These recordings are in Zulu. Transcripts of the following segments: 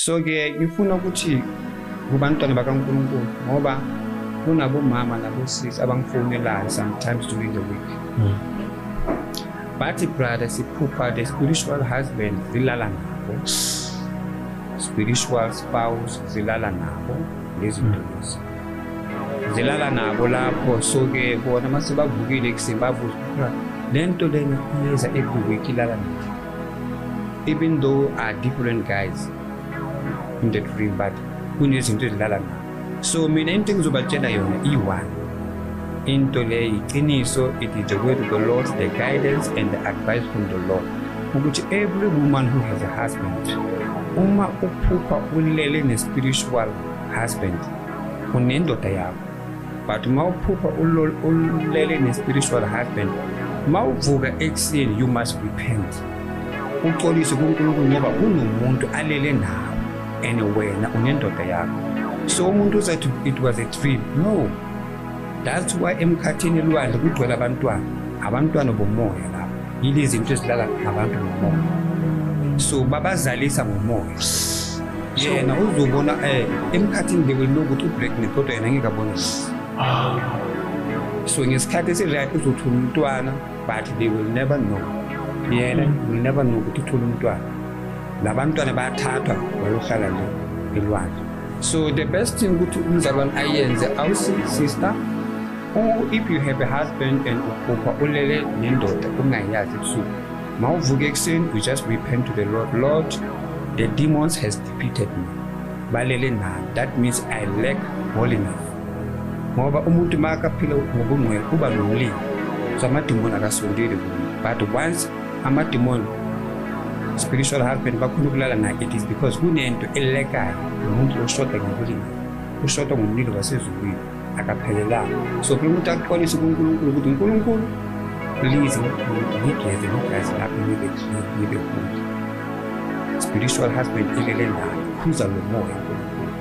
So-ke ngifuna ukuthi kubantwana bakaNkulunkulu, ngoba kunabomama nabosisi abangifonelayo sometimes during the week. Bathi, "Brother, siphupha the spiritual husband zilala nabo, spiritual spouse zilala nabo, lezinto lezi zilala nabo lapho." So-ke bona mase bavukile ekuseni, bavuza le nto lena iyeza every week, ilala nabo, even though are different guys in the dream, but kunezinto ezilala nabo. So mina into engizobatshela yona iyi-one into le, iqiniso. It is the word of the Lord, the guidance and the advice from the Lord, ukuthi every woman who has a husband, uma uphupha ulele ne-spiritual husband, unendoda yakho, but uma uphupha ulele ne-spiritual husband, uma uvuka ekuseni, you must repent, uxolise kuNkulunkulu, ngoba kunomuntu alele nawe and wena unendoda yakho. So umuntu uzathi it was a dream. No, that's why emkhathini elwandle kugcwele abantwana, abantwana bomoya lapho. Yilezi zinto ezilala ngabantu bomoya, so babazalisa ngomoya. Yena uzobona emkhathini, they will know ukuthi u-pregnant, kodwa yena ngeke abone. So ngesikhathi esi-right uzothola umntwana, but they will never know, yena will never know ukuthi uthole umntwana. Labantwana bayathathwa bayohlala le elwandle. So the best thing ukuthi umzalwane ayenze, awusi sister, if you have a husband and uphupha ulele nendoda ungayazi ebusuku, mawuvuka ekuseni, you just repent to the Lord: "Lord, the demons has defeated me, balele nami. That means I lack holiness," ngoba umuntu makaphila ngobungcwele uba nomlilo, so amadimoni akasondeli kuye. But once amadimoni, spiritual husband bakhona ukulala naye, it is because kunento elekayo, lo muntu oshoda ngokulima, ushoda ngomlilo wasezulwini, akaphelelanga. So kulo muntu axolise kuNkulunkulu ukuthi, "Nkulunkulu, please ngigeze negazi lakho, ngibe clean, ngibe holy. Spiritual husband ilele nayo, khuza lo moya, Nkulunkulu.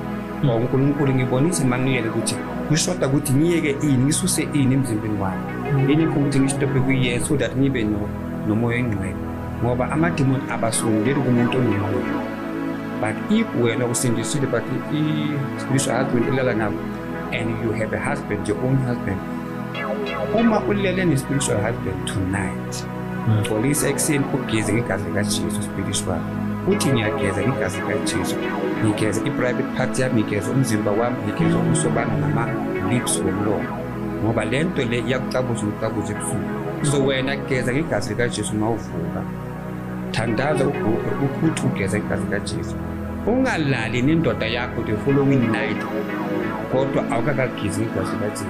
Ngoba uNkulunkulu ngibonise mangiyele ukuthi kushoda ukuthi ngiyeke ini, ngisuse ini emzimbeni wami, yini ukuthi ngistophe kuye, so that ngibe nomoya engcwele," ngoba amadimoni abasondeli kumuntu onomoya. But if wena usindisile, but i-spiritual husband ilala nabo and you have a husband, your own husband, uma ulele ne-spiritual husband tonight, xolisa ekuseni, ugeze ngegazi likaJesu spiritual, uthi, "Ngiyageza ngegazi likaJesu, ngigeza i-private part yami, ngigeza umzimba wami, ngigeza ubuso bami nama-lips womlomo," ngoba le nto le iyakucabuza, ukucabuza ebusuku. So wena geza ngegazi likaJesu. Uma uvuka, thandaza, uguqe, ukuthi ugeza igazi likaJesu. Ungalali nendoda yakho the following night kodwa awukakagezi igazi likaJesu,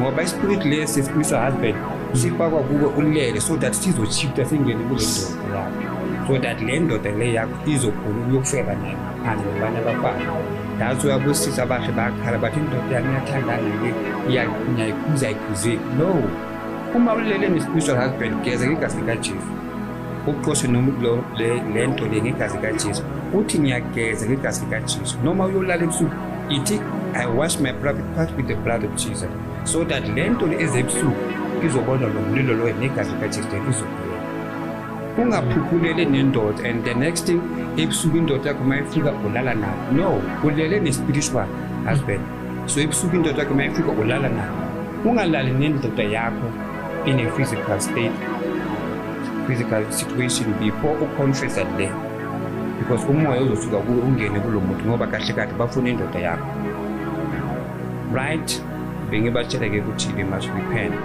ngoba i-spirit lesi, spiritual husband, sifakwa kuwe ulele so that sizoshifta singene kule ndoda yakho, so that le ndoda le yakho izokhona ukuyofeba naye ngaphandle nabanye abafana. That's why abosisi abahle bayakhala, bathi, "Indoda yami iyathandana le, ngiyayikhuza, ayikhuzeki." No, uma ulele ne-spiritual husband, geza ngegazi likaJesu, uxoshe noma le nto le ngegazi likaJesu, uthi, "Ngiyageza ngegazi likaJesu." Noma uyolala ebusuku, ithi, "I wash my private part with the blood of Jesus," so that le nto le eze ebusuku izobona lo mlilo loyo negazi likaJesu, then izophela. Ungaphuphulele nendoda and the next thing ebusuku indoda yakho uma ifika ulala nayo. No, ulele ne-spiritual husband, so ebusuku indoda yakho uma ifika ulala nayo. Ungalali nendoda yakho in a physical state, physical situation, before u-confessa le, because umoya uzosuka kuwe ungene kulo muntu, ngoba kahle kahle bafuna indoda yakho, right? Bengibatshela-ke ukuthi they must repent.